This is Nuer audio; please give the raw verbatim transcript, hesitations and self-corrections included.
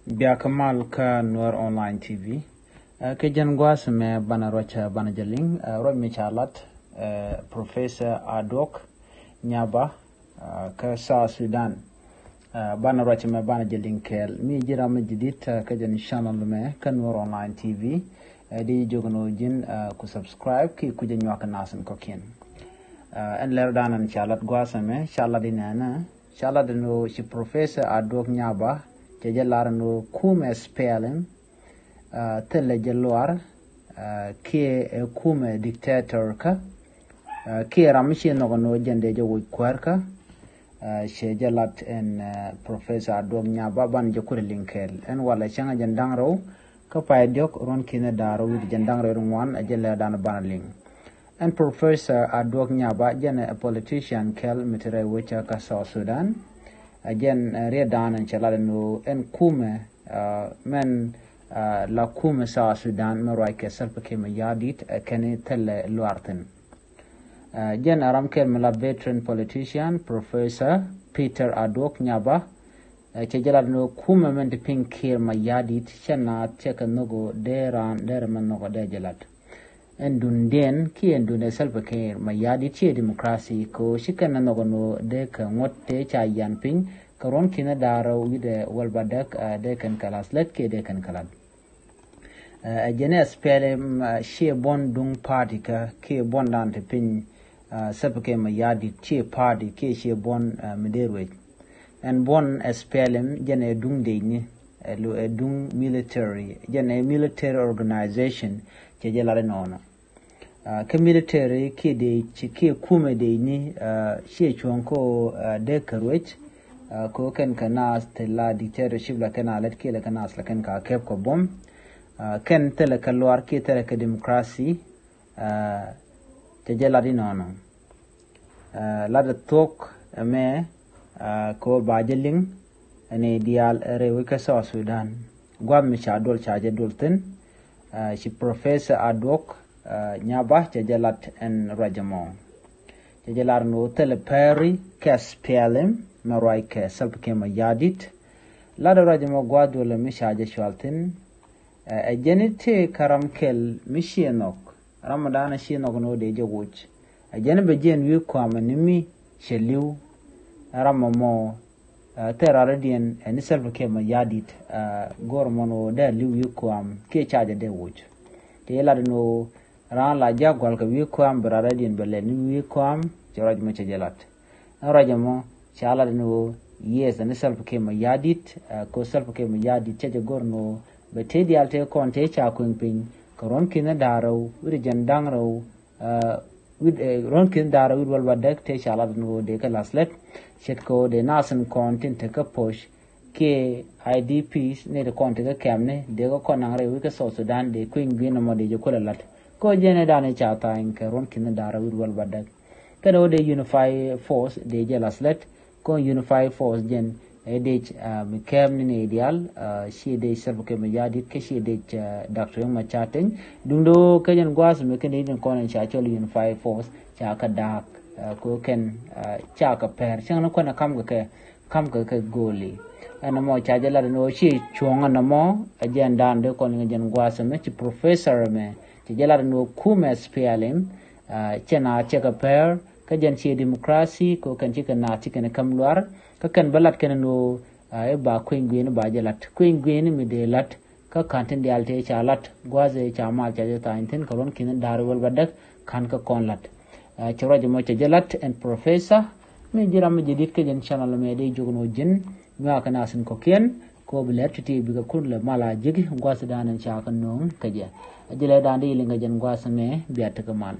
Biakä mal kä Nuer Online T V. Ɛ, kɛ jɛn gua̱a̱th mɛ banɛ ruac, ɛ, banɛ jɛ liŋ, ɛ, ruac mi ca lat, ɛ, Professor Aduok Nyaba, ɛ, kä South Sudan. Ɛ, banɛ ruac mɛ banɛ jɛ liŋ kɛɛl. Mi ji̱ ram mi ji̱ dit, ɛ, kä jɛn channel mɛ kä Nuer Online T V. Ɛ, di ji̱ jiök ni wä ji̱n, ɛ, ku subscribe ki ku jɛ nyuak nath in kɔ̱kiɛn. Ɛ, ɛn lɛr dan ɛn ca lat gua̱a̱th mɛ, ca lat inɛnɛ, ca lat ni wä ci Professor Aduok Nyaba, cɛ jɛ lar ni wä kumɛ S P L M, ɛ, thilɛ jɛ luar, ɛ, kiɛ ɛ kumɛ dictator kä, ɛ, kiɛ ram mi ci nhɔk ni wä jɛn dee jɛ woc kuäär kä, ɛ, cɛ jɛ lat ɛn, ɛ, Professor Aduok Nyaba ban jɛ kurɛ liŋ kɛɛl. Ɛn walɛ cäŋ ɛ jɛn da̱ŋ rɛw kä pay diɔ̱k ruɔ̱n ki̱n da̱ŋ rɛw wi̱cdɛ jiɛn da̱ŋ rɛw ŋuan ɛ jɛn lɛr dan banɛ liŋ. Ɛn Professor Aduok Nyaba jɛn ɛ politician kɛl mi te rɛy wecä kä South Sudan. Ɛ jɛn, ɛ, riet dan ɛn cɛ lat ɛn ɣöö ɛn kumɛ, ɛ, mɛn, ɛ, la kumɛ South Sudan mɛ ruac kɛ Salva Kiir Mayardit, ɛ, kɛn thilɛ luar thi̱n. Ɛ, jɛn ɛ ram kɛl mi la veteran politician Professor Peter Aduok Nyaba, ɛ, cɛ jɛ lat ni wä kumɛ mɛn ti piny Kiir Mayardit cɛ naath cɛ kɛ nhɔk ɣöö dee raan dee rɛ mɛ nhɔk ɣöö dee jɛ lat. Ɛn dundiɛn kiɛ ɛn dundɛ Salva Kiir Mayardit ciɛ democracy kɛ ɣöö ci kɛn ɛ nhɔk ɣöö dee kɛ ŋuɔ̱t tëë ca yian piny kɛ ruɔ̱n ki̱n da̱ŋ rɛw wi̱cdɛ wäl bädäk, ɛ, dee kɛn kɛ la̱th lät kiɛ dee kɛn kɛ lat. Ɛ, ɛ jɛn ɛ S P L M, ɛ, ciɛ buɔ̱n duŋ party kä kiɛ buɔ̱n dan ti piny, ɛ, Salva Kiir Mayardit ciɛ party kiɛ ciɛ buɔ̱n, ɛ, mi dee ruec. Ɛn buɔ̱n S P L M jɛn ɛ duŋ dec ni, ɛ, lu, ɛ duŋ military, jɛn ɛ military organization cɛ jɛ lat inɔnɔ. Ɛ, kä military kiɛ dec kiɛ kumɛ dec ni, ɛ, ciɛ cuɔ̱ŋ kä ɣöö, ɛ, dee kɛ ruec, ɛ, kɛ ɣöö kɛn kɛ naath ti la dictatorship la kɛn a lät kiɛ la kɛ naath la kɛn ka kɛp kɛ buɔ̱m. Ɛ, kɛn thilɛ kɛ luar kiɛ thilɛ kɛ democracy, ɛ, cɛ jɛ lat inɔnɔ. Ɛ, lat ɛ thuɔ̱k ɛmɛ, ɛ, kɛ ɣöö ba jɛ liŋ ɛn ɛ diaal ɛ rɛy wec kä South Sudan. Gua̱a̱th mi ca duɔl ca jɛ duɔl thi̱n, ɛ, ci Professor Aduok, ɛ, Nyaba cɛ jɛ lat ɛn ruac ɛmɔ. Cɛ jɛ lat ɛn ɣöö thilɛ pɛri kɛ S P L M mɛ ruac kɛ Salva Kiir Mayardit. Lat ɛ ruac ɛmɔ gua̱a̱th duɔl mi ca jɛ cual thi̱n. Ɛ, ɛ jɛn i̱ tëë kä ram kɛl mi ciɛ nhɔk, ram ɔ da̱a̱n ɛ ciɛ nhɔk ni wä dee jɛ woc. Ɛ jɛn i̱ bɛ jiɛn wi̱i̱ kua̱a̱m ɛ ni mi cɛ li̱w. Ɛ ram ɔ mɔ, ɛ, thil rɔɔdiɛn ɛ ni Salva Kiir Mayardit, ɛ, go̱r mɔn wä dee li̱w wi̱i̱ kua̱a̱m kiɛ ca jɛ dee woc. Tëë lat ni wä raan la jak gua̱l kɛ wi̱i̱ kua̱a̱m bɛ rɔɔdiɛn bɛ lɛl ni wi̱i̱ kua̱a̱m, cɛ ruac mɔ cɛ jɛ lat. Ɛn ruac ɛmɔ ca lat ni wä, yes, ɛn ni Salva Kiir Mayardit, ɛ, ko Salva Kiir Mayardit cɛ jɛ go̱r ni wä bɛ tëë diaal tëë kɔn tëë ca kueŋ piny kɛ ruɔ̱n ki̱n da̱ŋ rɛw wi̱cdɛ jiɛn da̱ŋ rɛw, ɛ, wi̱c, ɛ, ruɔ̱n ki̱n da̱ŋ rɛw wi̱cdɛ wäl bädäk tëë ca lat ni wä dee kɛ la̱th lät. Ce̱tkɛ wä dee naath in kɔn tin te kä poc kiɛ I D Ps ni ti kɔn ti kä kɛmni dee kä kɔn naŋ rɛy wec kä South Sudan dee kueŋ gui̱n ɛmɔ dee jɛ kulɛ lat. Kɛ ɣöö jɛn ɛ dan ɛ ca tha̱a̱ny kɛ ruɔ̱n ki̱n da̱ŋ rɛw wi̱cdɛ wäl bädäk. Kɛn ɣöö dee Unified Force dee jɛ la̱th lät. Kɔn Unified Force jɛn ɛ dec, ɛ, mi kɛɛp ni nɛy diaal, ɛ, ciɛ dec Salva Kiir Mayardit kä ciɛ dec, ɛ, Doctor Riek Machar Teny. Duundɛ ɣöö kɛ jɛn gua̱a̱th mi kɛn dec ni kɔn in ca cɔl Unified Force ca kɛ da̱a̱k, ɛ, kɛ ɣöö kɛn, ɛ, ca kɛ pɛr cäŋ ni kuɛn ɛ ka̱m kɛ kɛ ka̱m kɛ kɛ go̱o̱li. Ɛn ɛmɔ ca jɛ lat ɛn ɣöö ci cuɔ̱ŋ ɛn ɛmɔ ɛ jɛn da̱a̱n dee kɔn liŋ ɛ jɛn gua̱a̱th ɛmɛ ci Professor ɛmɛ ci jɛ lat ɛn ɣöö kumɛ S P L M, ɛ, cɛ naath cɛ kɛ pɛr kä jɛn ciɛ democracy kɛ ɣöö kɛn ci kɛ naath ci kɛn ɛ käm luar kä kɛn bä lat kɛn ɛn ɣöö, ɛ, i̱ ba kueny gui̱n i̱ ba jɛ lat kueny gui̱n mi dee lat. Kä ka̱n tin diaal tëë ca lat gua̱a̱th ëë ca mal ca jɛ tha̱a̱ny thi̱n kɛ ruɔ̱n ki̱n da̱ŋ rɛw wi̱cdɛ wäl bädäk ka̱n kä kɔn lat. Ɛ, cɛ ruac ɛmɔ cɛ jɛ lat ɛn Professor mi ji̱ ram mi jɛ di̱t kä jɛn channel mɛ dee jiök ni wä ji̱n nyuakä naath in kɔ̱kiɛn kɛ ɣöö bi lɛr ti̱ti̱ bikɛ kun lɛ mal a ji̱ki gua̱a̱th dan ɛn ca kɛ nööŋ kä jɛ. Ɛ jɛ lɛ dan dee liŋ kɛ jɛn gua̱a̱th mɛ bia tekɛ mal.